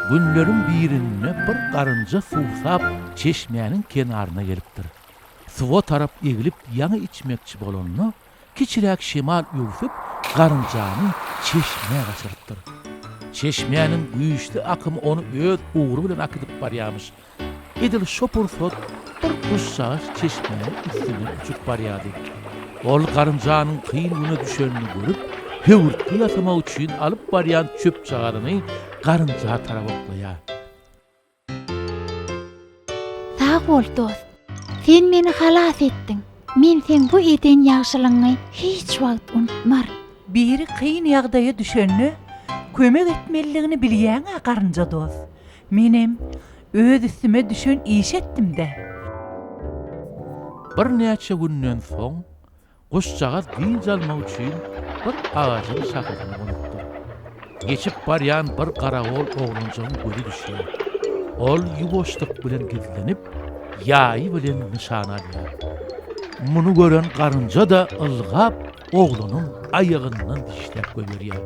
Günleriň birinde bir garynja suwsap çeşmäniň kenaryna gelipdir. Suwa tarap eglip ýaňy içmekçi bolanda, kiçiräk şemal öwsüp garynjany çeşmä gaçyrypdyr. Çeşmäniň güýçli akymy ony öz ugry bilen akidip barýarmyş. Edil şo pursat bir guşjagaz çeşmäniň üstünden uçup barýardy. Ol garynjanyň kyn güne düşenini görüp, höwürtge ýasamak üçin alyp barýan çöpjagazyny garynja tarap oklaýar. Sag bol, dost. Sen meni halas etdiň. Men seň bu eden ýagşylygyňy hiç wagt unutmaryn. Biri kyn ýagdaýa düşende kömek etmelidigini bilýäň-ä, garynja dost. Menem öz üstüme düşen işi etdim-dä. Birnäçe günden soň, guşjagaz dynç almak üçin bir agajyň şahasyna gonupdyr. Geçip barýan bir garagol oglanjygyň gözi düşýär. Ol ýuwaşlyk bilen gizlenip, ýaýy bilen nyşana alýar. Muny gören garynja-da ylgap, oglanyň aýagyndan dişläp goýberýär.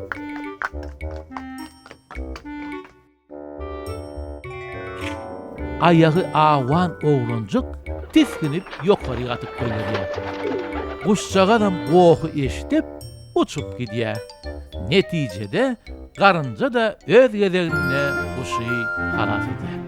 Aýagy awan oglanjyk tisginip ýokaryk atyp goýberýär. Guşjagazam gohy eşidip, uçup gidýär. Netijede, garynja-da öz gezeginde guşy halas edýär.